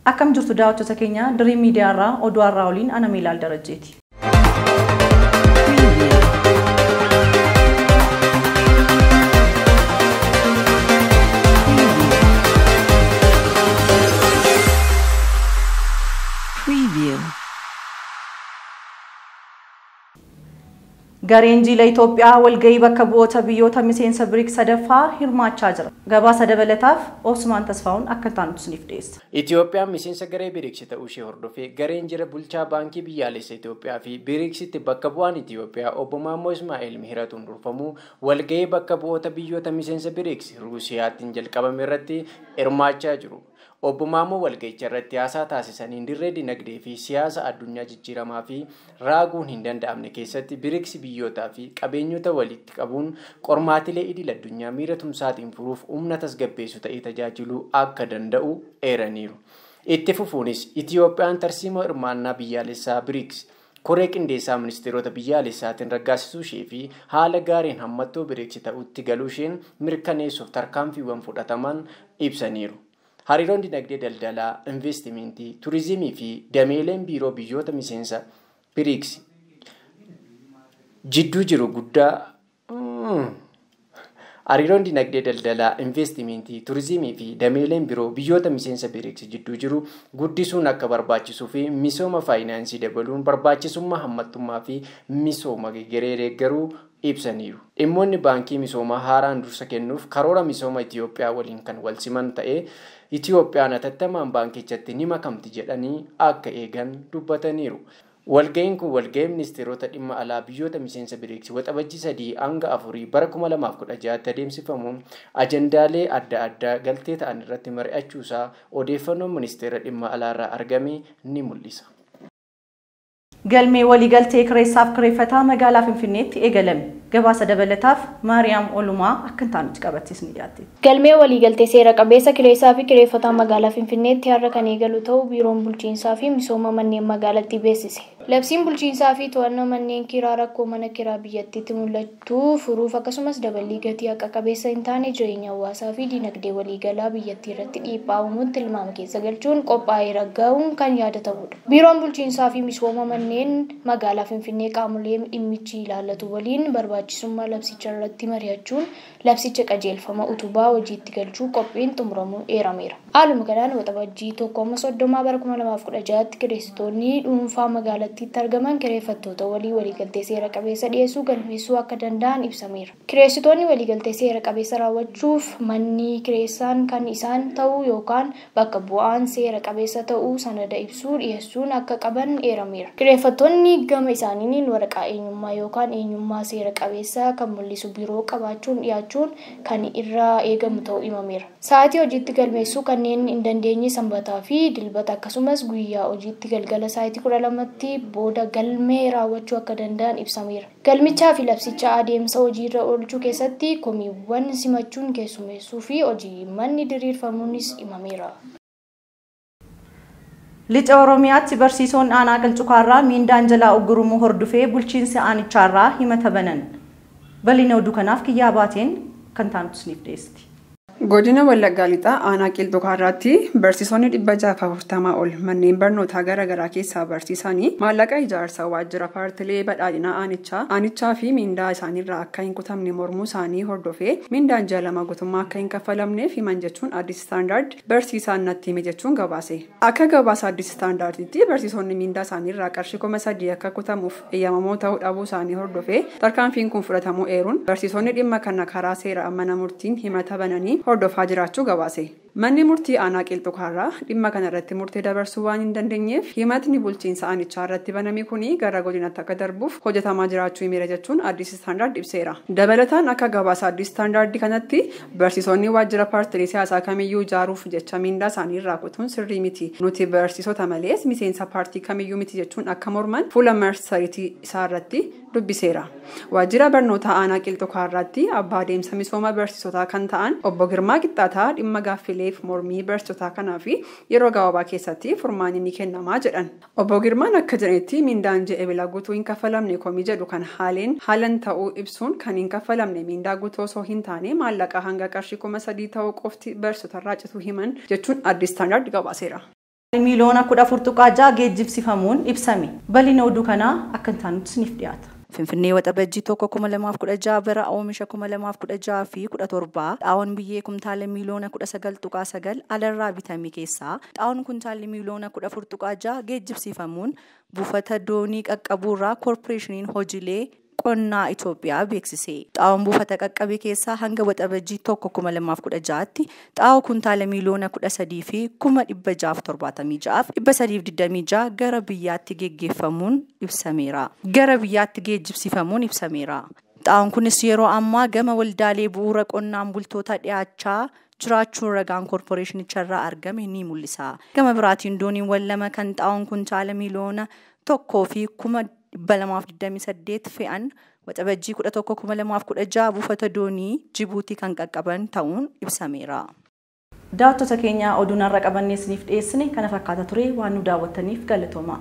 Akkam jirtu daawwattoota keenya Diriim Miidiyaarraa oduu har'aa waliin ana Miilaal Darajjeeti. Gareen jiila Itoophiyaa walgahii bakka bu'oota biyyoota miseensa BRICS sadaffaa hirmaachaa jira. Gabaasa dabalataaf Osmaan Tasfaa'uun akka taanutti isiniif dhiyeessa. Itoophiyaan miseensa garee BRICS ta'uu ishee hordofee gareen jira bulchaa baankii biyyaalessa Itoophiyaa fi BRICSitti bakka bu'aan Itoophiyaa obbo Maammoo Ismaa'eel Mihiratuun durfamu walgahii bakka bu'oota biyyoota miseensa BRICS Ruusiyaattiin jalqabame irratti hirmaachaa jiru. Obbo Maammoo walga'icha irratti haasaa taasisaniin dirree dinagdee fi siyaasa addunyaa jijjiiramaa fi raaguun hin danda'amne keessatti BRICS biyyootaa fi qabeenyota walitti qabuun qormaatilee idil addunyaa miira tumsaatiin furuuf humna tasgabbeessu ta'ee tajaajiluu akka danda'u eeraniiru. Itti fufuunis Itoophiyaan tarsiimoo hirmaannaa biyyaalessaa BRICS koree qindeessaa ministeerota biyyaalessaatiin raggaasisuu ishee fi haala gaariin hammattoo BRICS ta'utti galuu isheen mirkaneessuuf tarkaanfiiwwan fudhataman ibsaniiru. Hariiroon dinagdee daldalaa, investimentii, turizimii fi dameeleen biiroo biyyoota miseensa BRICS jidduu jiru guddaa Hariiroon dinagdee daldalaa, investimentii, turizimii fi dameeleen biroo biyyoota miseensa BRICS jidduu jiru guddisuun akka barbaachisuu fi misooma faayinaansii dabaluun barbaachisummaa hammattummaa fi misooma garee deeggaruu ibsaniiru. Dhimmoonni baankii misoomaa haaraan dursa kennuuf karoora misooma Itoophiyaa waliin kan wal siman ta'ee Itoophiyaan hatattamaan baankichatti ni makamti jedhanii akka eegan dubbataniiru. Walga'iin kun walga'ii ministeerota dhimma alaa biyyoota miseensa BRICS waxabajjii 3 hanga 4 bara 2016 adeemsifamuun ajandaalee adda addaa galtee ta'an irratti mari'achuusaa odeeffannoon ministeera dhimma alaarraa argame ni mul'isa. Galmee waliigaltee kireessaaf kireeffataa magaalaa Finfinneetti eegalame. Gabaasa dabalataaf Maariyaam Olumaa akka taanutti qabattis ni dhiyaate. Galmee waliigaltee seera qabeessa kireessaa fi kireeffataa magaalaa Finfinneetti har'a kan eegalu ta'uu biiroon bulchiinsaa fi misooma manneen magaalattii beeksise. Labsiin bulchiinsaa fi to'annoo manneen kiraa rakkoo mana kiraa biyyattiitti mul'atu furuuf akkasumas daballii gatii haqa qabeessa hin taane jireenya hawaasaa fi dinagdee waliigalaa biyyattii irratti dhiibbaa uumuun tilmaama keessa galchuun qophaa'ee ragga'uun kan yaadatamudha. Biiroon bulchiinsaa fi misooma manneen magaalaa Finfinnee qaamolee dhimmichi ilaallatu waliin barbaachisummaa labsicha irratti mari'achuun labsicha qajeelfama utubaa hojiitti galchuu qophiin xumuramuu eerameera. Haaluma kanaan waxabajjii 1-30 bara 2016 kireessitoonni dhuunfaa magaalattiitti argaman kireeffattoota walii waliigaltee seera qabeessa dhiyeessuu galmeessuu akka danda'an ibsameera. Kireessitoonni waliigaltee seera qabeessa raawwachuuf manni kireessaan kan isaan ta'uu yookaan bakka bu'aan seera qabeessa ta'uu sanada ibsuu dhiyeessuun akka qaban eerameera. Kireeffattoonni gama isaaniin waraqaa eenyummaa yookaan eenyummaa seera qabeessa kan mul'isu biiroo qabaachuun dhiyaachuun kan irraa eegamu ta'uu himameera. Sa'aatii hojiitti galmeessuu kanneen hin dandeenye sanbataa fi dilbata akkasumas guyyaa hojiitti galgala sa'aatii 12tti booda galmee raawwachuu akka danda'an ibsameera. Galmichaa fi labsicha adeemsa hojiirra oolchuu keessatti komiiwwan simachuun keessummeessuu fi hojii manni diriirfamuunis himameera. Lixa Oromiyaatti barsiisoon aanaa Qilxukaarraa miindaan jalaa uggurumuu hordofee bulchiinsa aanichaarraa himata banan. Bal'ina oduu kanaaf kiyyaa baateen kan taanutti isiniif dhiyeessiti. Godina Wallaggaa Lixaa aanaa Qilxukaarraatti barsiisonni 640 ol manneen barnootaa garaagaraa keessaa barsiisanii maallaqa ijaarsa waajjira paartilee badhaadhinaa aanichaa fi miindaa isaaniirraa akka hin kutamne mormuu isaanii hordofee miindaan ji'a lama guutummaa akka hin kaffalamneef himan jechuun Addis Standard barsiisaan natti hime jechuun gabaase. Akka gabaasa Addis Standarditti barsiisonni miindaa isaaniirraa qarshii 3,000 akka kutamuuf eeyyamamoo ta'uu dhabuu isaanii hordofee tarkaanfiin kun fudhatamuu eeruun barsiisonni dhimma kana karaa seera mana murtiin himata bananii hordofaa jiraachuu gabaase. Manni murtii aanaa Qilxukaarraa dhimma kana irratti murtee dabarsuu waan hin dandeenyeef himatni bulchiinsa aanichaa irratti baname kuni gara godinatti akka darbuuf hojjetamaa jiraachuu himeera jechuun Addis Standard ibseera. Dabalataan akka gabaasa Addis Standard kanatti barsiisonni waajjira paartilee siyaasaa kamiyyuu ijaaruuf jecha miindaa isaanii irraa kutuun sirrii miti. Nuti barsiisota malees miseensa paartii kamiyyuu miti jechuun akka morman fuula marsariitii isaa irratti dubbiseera. Waajjira barnootaa aanaa Qilxukaarraatti abbaa adeemsa misooma barsiisotaa kan ta'an obbo Girmaa Qixxaataa dhimma gaaffileef mormii barsiisotaa kanaa fi yeroo gabaabaa keessatti furmaanni ni kennamaa jedhan. Obbo Girmaan akka jedhanitti miindaan ji'a Ebila guutuu hin kaffalamne komii jedhu kan haalan ta'uu ibsuun kan hin kaffalamne miindaa guutuu osoo hin taane maallaqa hanga qarshii 3,000 ta'uu qofti barsiisotarraa cituu himan jechuun Addis Standard gabaaseera. Miiliyoona 14.6 geejjibsifamuun ibsame. Bal'ina oduu kanaa akka hin taanutti isiniif dhiyaata. Finfinnee Waxabajjii 1, 2016 bara oomisha 2016 fi 17 xaa'oon biyyee kumtaala miiliyoona 19.9 alarraa bitame keessaa xaa'oon kuntaalli miiliyoona 14.6 geejjibsiifamuun buufata doonii qaqqabuurraa koorporeeshiniin hojiilee qonnaa Itoophiyaa beeksise. Xaa'oon buufata qaqqabe keessaa hanga Waxabajjii 1, 2016tti xaa'oo kuntaala miiliyoona 13 fi 676,326 gara biyyaatti geggeeffamuun ibsameera. Gara biyyaatti geejjibsiifamuun ibsameera. Xaa'oon kunis yeroo ammaa gama waldaalee bu'uura qonnaan bultoota dhiyaachaa jiraachuun ragaan koorporeeshinicharraa argame ni mul'isa. Gama biraatiin dooniiwwan lama kan xaa'oon kuntaala miiliyoona 1 fi 228,000 fe'an Waxabajjii 11, 2016 buufata doonii Jibuutii kan qaqqaban ta'uun ibsameera. Daawwattoota keenya, oduun har'a qabannee isiniif dhiyeessine kana fakkaata ture. Waan nu daawwattaniif galatooma.